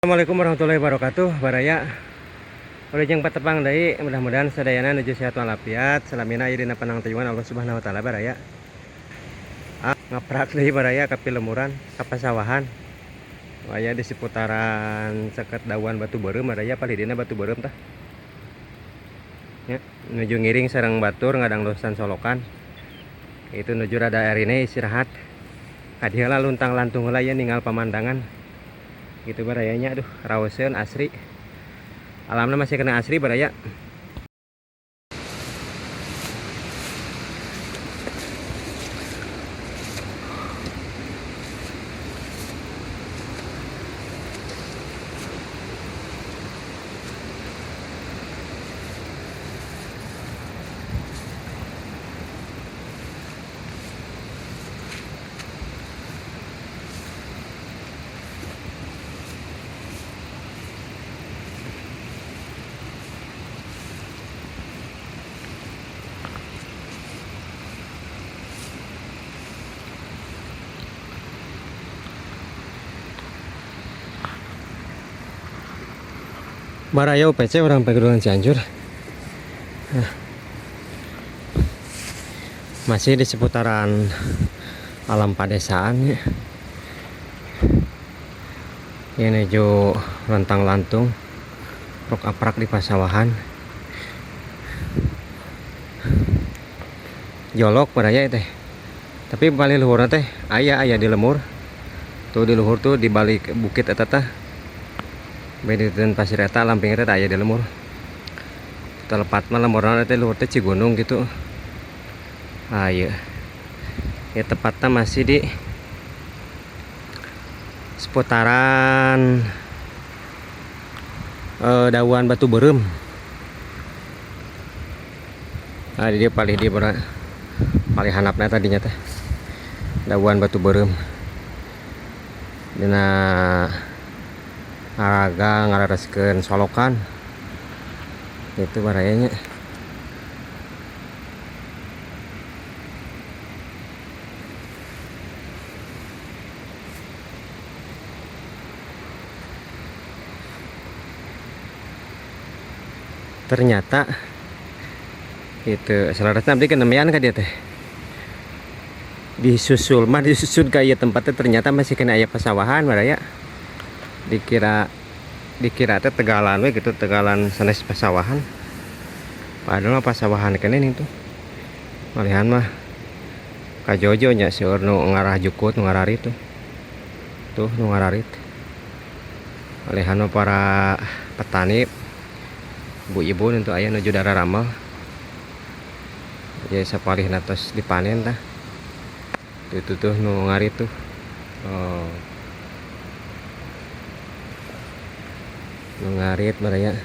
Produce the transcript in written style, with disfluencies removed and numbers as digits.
Assalamualaikum warahmatullahi wabarakatuh. Baraya wilujeng patepang deui, mudah-mudahan sadayana nuju sehat walafiat, salamina aya dina panangtayungan Allah Subhanahu wa taala. Baraya, ah, ngaprak deui baraya ka pilemuran, ka pasawahan. Aya di seputaran caket Dawuan Batu Beureum baraya, palidina Batu Beureum tah ya, nuju ngiring sareng batur ngadangdosan solokan itu, nuju rada ini istirahat kadieu lah, luntang lantung heula ya, ningal pamandangan gitu barayanya. Aduh, raoseun, asri alamnya, masih keneh asri baraya. Baraya, UPC urang Pegunungan Cianjur. Nah, masih di seputaran alam padesaan ya. Ini jo lontang lantung rok aprak di pasawahan, jolok baraya teh, tapi paling luhur teh aya aya di lemur tuh, di luhur tuh, di balik bukit eta tah, beda pasir eta lamping eta aya di lemur. Telepat mah lemurna teh luhur teh Cigunung gitu. Ah iya ya, tepatnya masih di seputaran Dawuan Batu Beureum. Nah, dia paling dia paling handapna tadinya teh Dawuan Batu Beureum, dina ngaraga ngarareskeun solokan itu barayanya. Ternyata itu selarasnya abdi kenemean ka dia teh, disusul mah disusul ka ieu tempatnya, ternyata masih keneh aya pasawahan baraya. Dikira dikira teh tegalan we gitu, tegalan sanes pasawahan, padahal mah pasawahan keneh nih tuh. Malihan mah kajojo nya, seueur nu ngarah jukut, nu ngararit tuh, tuh nu ngararit. Malihan mah para petani, ibu-ibu nu aya nuju dararamel ya, sapalihna tos dipanen tah. Itu tuh nu ngarit tuh. Oh, nu ngarit baraya.